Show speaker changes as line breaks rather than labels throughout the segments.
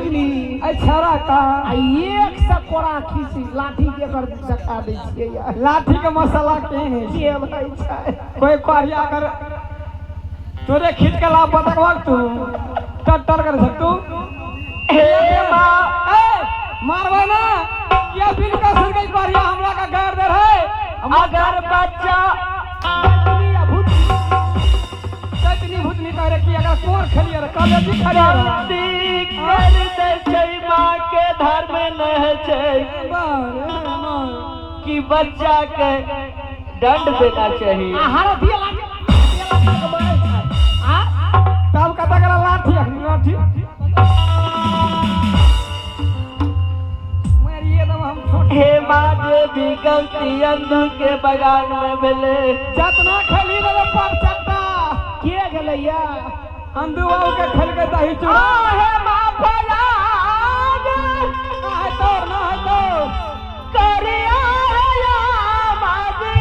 बुझली।
ऐ छौड़ा का
आ एक से कोड़ा खींच लाठी के कर देखा दै छियै यार।
लाठी के मसाला के है
केहन होइ छै?
कोई कहरिया कर तोरे खींच के ला बतकबक तू टर टर कर तू।
हे माँ
ए मारबै ना ये बिन कसर के कहरिया हमरा का गार दे है।
अगर बच्चा
चैतनी भूतनी कह रे कि अगर कोर खेलिए रे कॉलेजी खेलिए रे।
गलती कर दै छै माँ के धर्म नहि छै कि बच्चा के दंड देना चाहिए।
आ हरदिया लाठी लाठी के मारै छै। आ
तब कतऽ गेलै लाठी? अखनी लाठी मारिए दम हम छोट।
हे माँ जे भी गलती अंधू के बगान में भेलै
जतना खेली रे पर चट्टा
के गेलै या?
अंधू बाबू के खेल के दही चूड़ा।
हे माँ फयाज
ना है तो ना है तो
करिया या माजी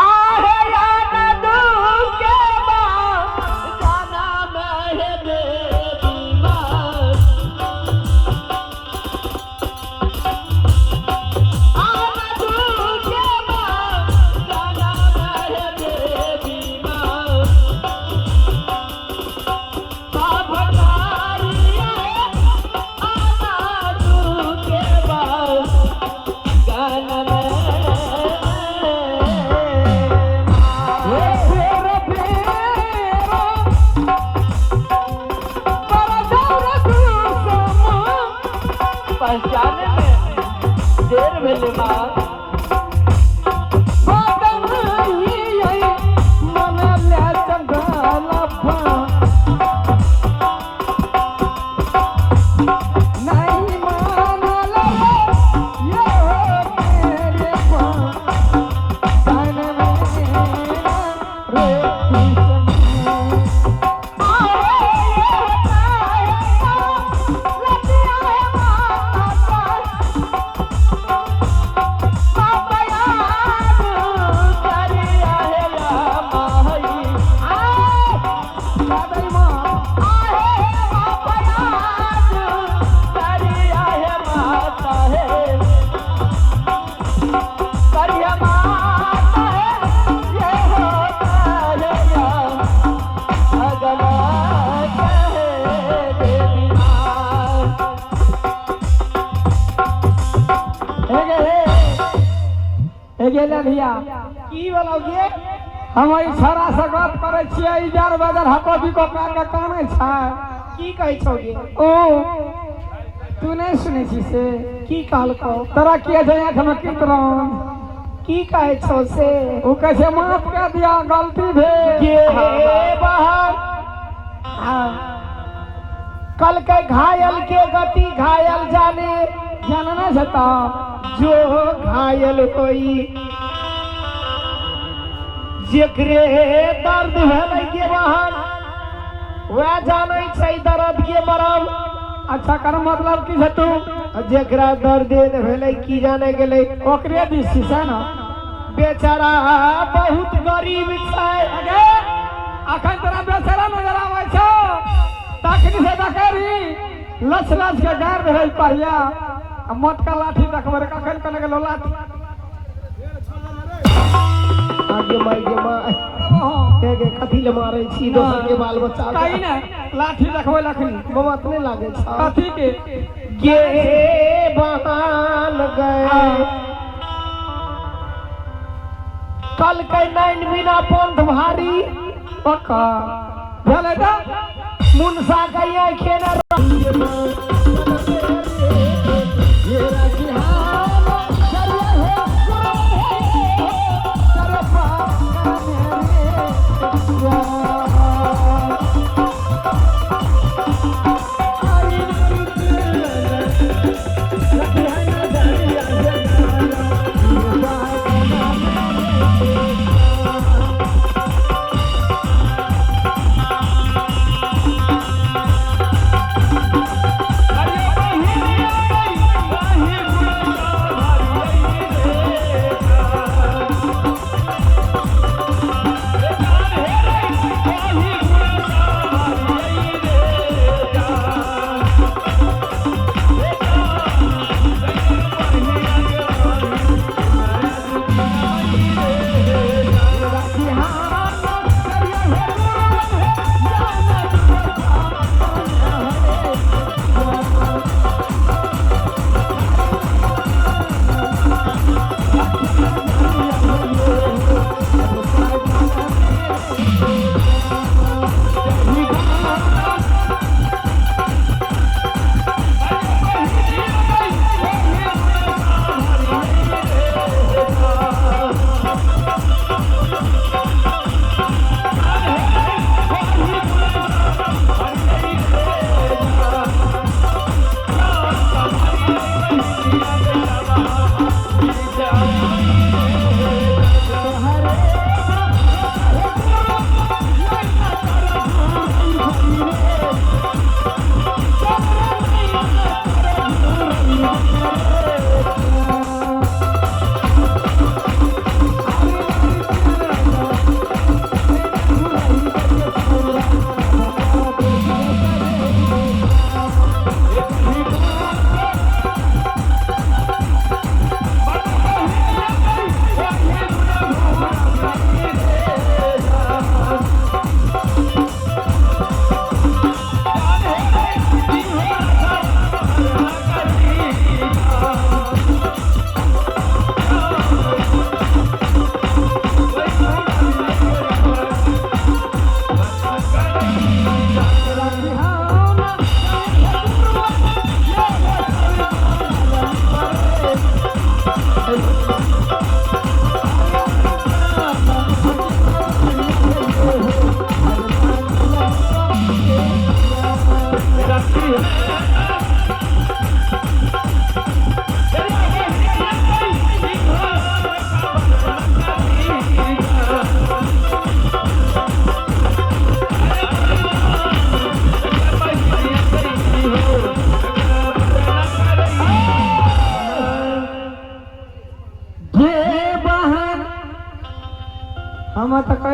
आहे या नदू के जाना में देवी माँ
हे शेर फेरो पर दौड़ समा
पहचाने में देर भेलै माँ।
बदन ही मन ले चंदल फा नहीं मानल ये मेरे पा तन में रे हे गे हे हे गेले भैया।
की भेलौ गे?
हम एहि छौड़ा से गप करै छियै इजर बदर हको बिको कर के कानै छै।
की कहै छौ गे?
ओ तू नहि सुनै छी से?
की कहलकौ?
तोरा किया छै आँख में कीतरन?
की कहै छौ से?
ओ कहै छै माफ कऽ दिया गलती भेल।
गे बहन हाँ। कल के घायल के गति घायल जाने
जान नहि छै तऽ
जो घायल होई जेकरे दर्द भेलै के बहन वएह जानै छै दर्द के मरम।
अच्छा कर मतलब की छै तू?
जेकरा दर्द नहि भेलै की जाने गेलै
ओकरे दिस छी से ने।
बेचारा बहुत गरीब छै।
अगे अखन तोरा बेचारा नजर आबै छौ तखनी से देखै रही लच लच के गारि रहै पहिया आ मोटका लाठी देखबै रे कखन कने गेलो लाठी।
आगे माय गे माय हे गे कथी ले मारै छी दोसर के बाल बच्चा के?
कही ने लाठी देखबै लखनी
मामा तऽ नहि लागै छौ।
कथी के?
गे बहान गए कल के नैन बिना पंथ भारी
पक्का भेलै तऽ
मुनसा के आँखे ने
अरे बहिनी, बहिनी।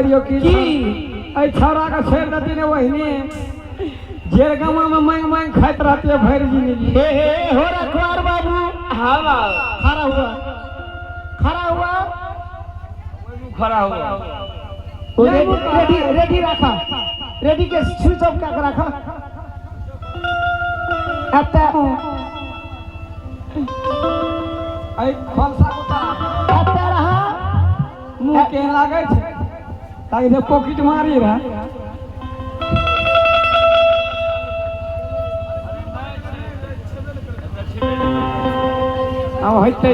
रहियो की
की?
एहि छौड़ा के छोड़ि देती ने ओहिने जेर गामा में मांगि मांगि खाइत रहते भरि जिंदगी।
हे हे हो रखवार बाबू।
हाँ बाबू।
खड़ा हुआ, खड़ा हुआ,
खड़ा हुआ।
रेडी रेडी रेडी रखा, रेडी के स्विच ऑफ कर रखा। अब
एहि फलसा गोटा
अब रहा
मुँह केहन लागै छै ताकि जे पॉकेट मारी रहे। आब होइतै।